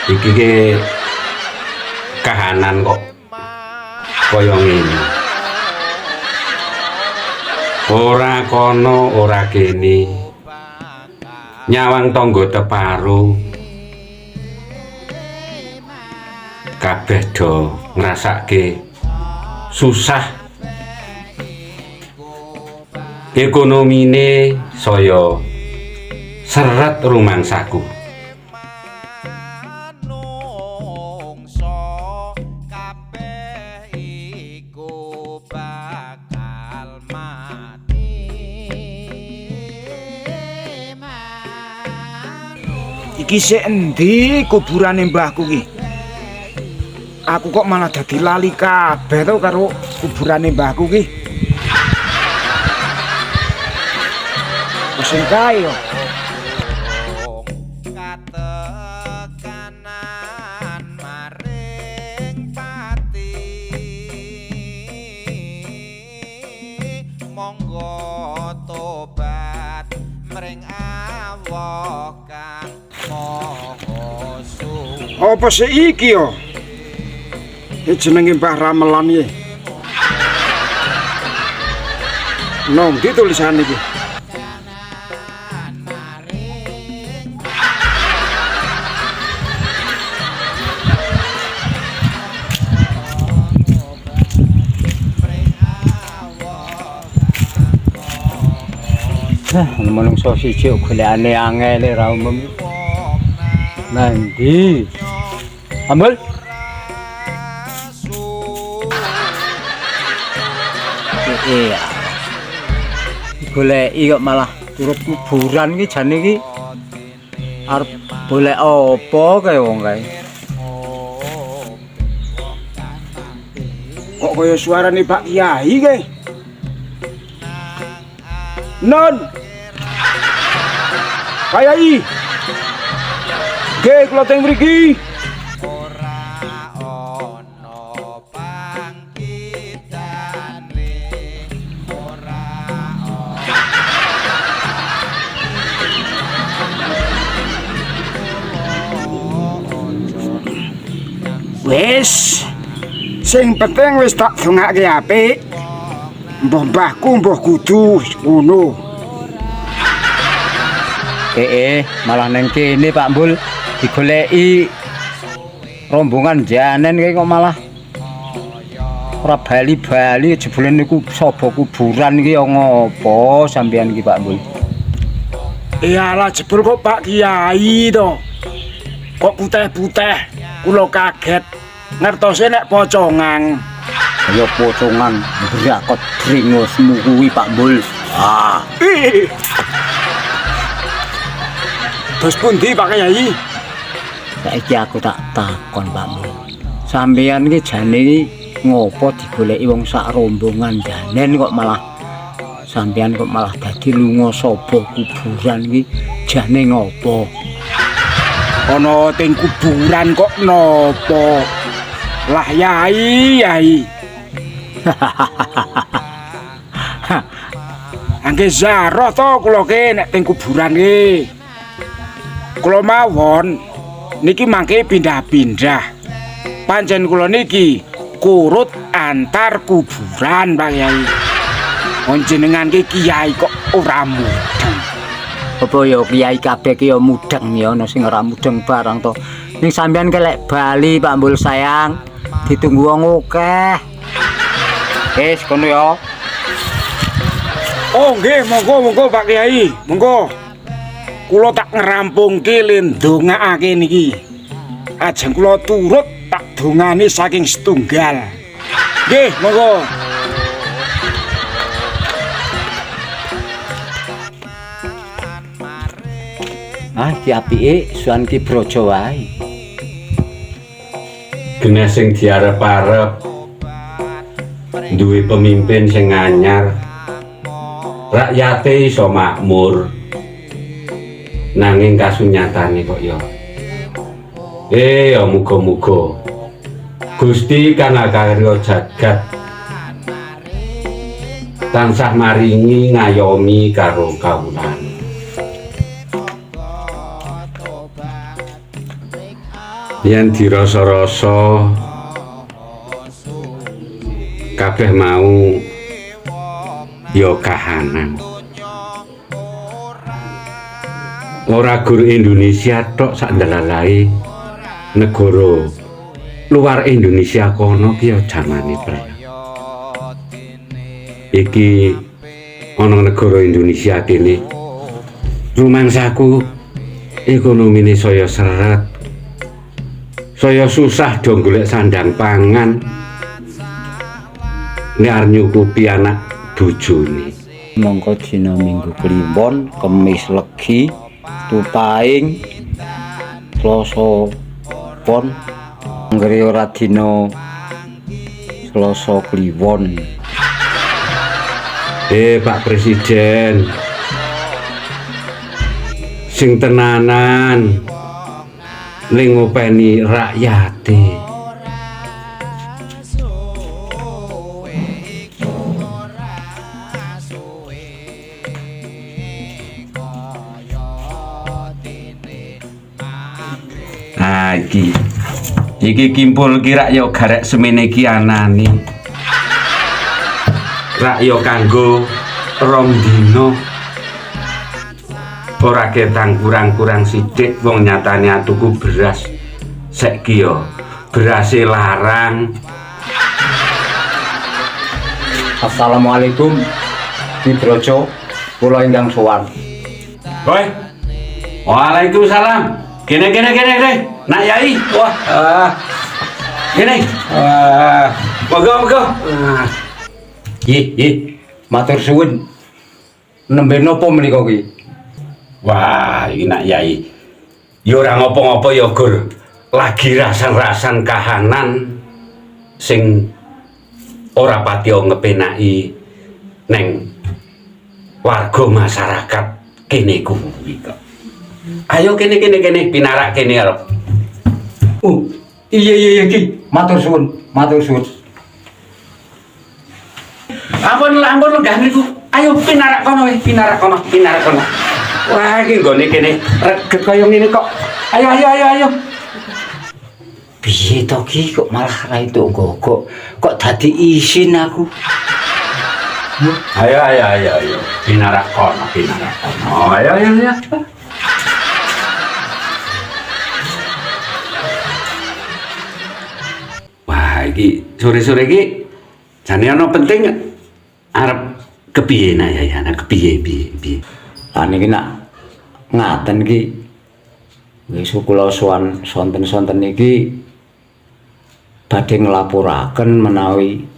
Iki ki kahanan kok kaya ngene. Ora kono ora kene. Nyawang tangga teparo. Kabeh do ngrasake susah. Ekonomine saya seret rumangsaku. Manungsa kabeh iku bakal mati. Iki sik endi kuburane mbahku ki? Aku kok malah dadi lali kabeh to karo kuburane mbahku ki. Sing kae yo. Katekanan maring pati, monggo tobat mring Allah kang maha suci. Apa sih iki yo? Iki jenenge Mbah Ramelan iki. Nang ndi tulisan iki? Hah, manungsa siji golekane angel ra umum. Nandi? Ambul? Iya. Goleki kok malah turut kuburan iki jane iki arep golek apa kae wong kae. Kok kaya suarane Pak Kiai kae? Non. Pak Yai. Nggih, kula teng mriki. Ora ana pangkitane, ora Wis. Sing penting wis tak dongake apik. Mbah mbahku mbah kudu ngono. Malah neng kene Pak Mbul digoleki rombongan janen kae kok malah ora bali-bali jebule niku saba kuburan iki ya ngopo sampean iki Pak Mbul. Iyalah jebul kok Pak Kiai to. Kok putih-putih, kula kaget. Ngertose nek pocongan. Ya pocongan brakot bringosmu kuwi Pak Mbul. Ah, Ih. Terus pundi Pak Kiai? Saiki aku tak takon Pak Mbul. Sampean iki jane iki ngopo digoleki wong sak rombongan janen kok malah sampean kok malah dadi lunga saba kuburan iki jane ngopo? Ana teng kuburan kok nopo? Lah yai, yai. Angge zaroh to kula ki nek teng kuburan ki. Kula mawon niki mangke pindah-pindah. Pancen kula niki kurut antar kuburan Pak Yai. Wong jenengan ki kiai kok ora mudeng. Apa ya kiai kabeh ki ya mudeng ya ana sing ora mudeng barang to. Ning sampean kelek bali Pak Mbul sayang, ditunggu wong akeh. Wis kono ya. Oh nggih, monggo monggo Pak Kiai, monggo. Kula tak ngerampungke le ndongakake niki. Ajeng kula turut tak dongane saking setunggal. Nggih, monggo. Ah, iki apike suwan Ki Brojo wae. Genah sing diarep-arep duwe pemimpin sing anyar, rakyate iso makmur. Nanging kasunyatane kok ya. Ya muga-muga Gusti kang akarya jagat tansah maringi ngayomi karo kawulane. Yen dirasa-rasa kabeh mau ya kahanan. Ora gur Indonesia tok, sak ndelalae negara luar Indonesia kono ki ya jamane perang. Iki ana negara Indonesia kene rumangsaku ekonomine saya seret. Saya susah do golek sandang pangan. Nek arep nyukupi anak bojone. Mongko dina Minggu Kliwon, Kemis Legi, Tupaing, Selasa Pon, anggere ora dina Selasa Kliwon. Pak Presiden, sing tenanan ning ngopeni rakyate. Nah, iki. Iki kimpul ki rak ya garek semene iki anane. Rak ya kanggo 2 dina. Ora ketang kurang-kurang sithik, wong nyatane tuku beras. Saiki ya berase larang. Assalamualaikum. Ki Brojo, kula ingkang sowan. Woi. Waalaikumsalam. Kene, kene, kene, kene. Nak Yai. Wah, ah. Kene. Ah. Monggo, monggo. Ah. Nggih, nggih. Matur suwun. Nembe napa menika ki? Wah, iki Nak Yai. Ya ora ngopo-ngopo ya gur lagi rasan-rasan kahanan sing ora patiya ngepenaki neng warga masyarakat kene kuwi kok. Ayo kene, kene, kene, pinarak kene arep. Oh, iya, Ki. Matur suwun, matur suwun. Ampun, ampun lenggah niku. Ayo pinarak kono weh, pinarak kono, pinarak kono. Wah, iki nggone kene reget kaya ngene kok. Ayo, ayo, ayo, ayo. Piye to ki kok malah ra entuk gogok. Kok dadi isin aku. Ayo, ayo, ayo, ayo. Pinarak kono, pinarak kono. Ayo, ayo, ayo. Wah, iki sore-sore iki jane ana penting arep kepiye, Nak ya, ya, nak kepiye, piye, piye? Lah niki nak ngaten ki wis kula sowan sonten-sonten niki badhe nglaporaken menawi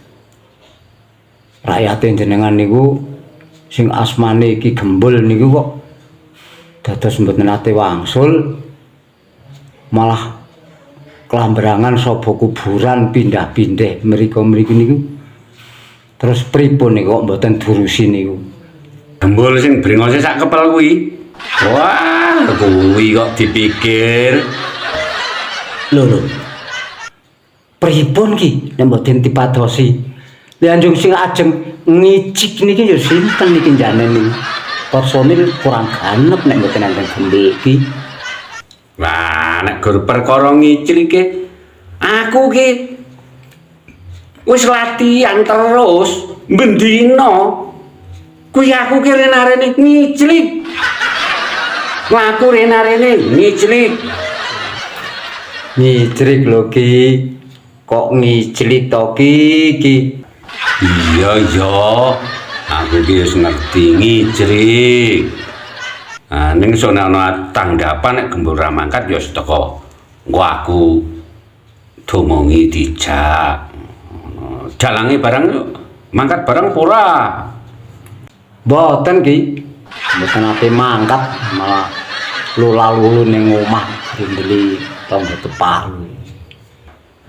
rakyat jenengan niku sing asmane iki Gembul niku kok dados mboten nate wangsul, malah klambrangan saba kuburan, pindah-pindah mriko-mriki niku. Terus pripun niku kok mboten durusi niku? Gembul sing brengose sak kepel kuwi. Wah, kuwi kok dipikir. Lho lho. Pripun ki nek mboten dipadosi? Lha anjung sing ajeng ngicik niki ya sinten niki jane niki? Personil kurang ganep nek mboten enten Gembul iki. Wah, nek gur perkara ngicik, aku ki wis latihan terus bendina. Kuwi aku ki rene-rene ngiclik. Aku rene-rene ngiclik. Ngiclik lho ki. Kok ngiclik to ki ki? Iya. Aku ki wis ngerti ngiclik. Nah, ning sono ana tanggapan nek Gembul ra mangkat ya wis teko. Engko aku domongi dijak. Dalange barang mangkat barang ora? Mboten ki. Mboten ate mangkat, malah lula-lulu ning omah grindeli tangga teparu.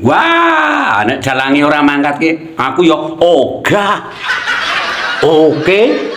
Wah, nek dalange ora mangkat ki, aku ya ogah. Oke.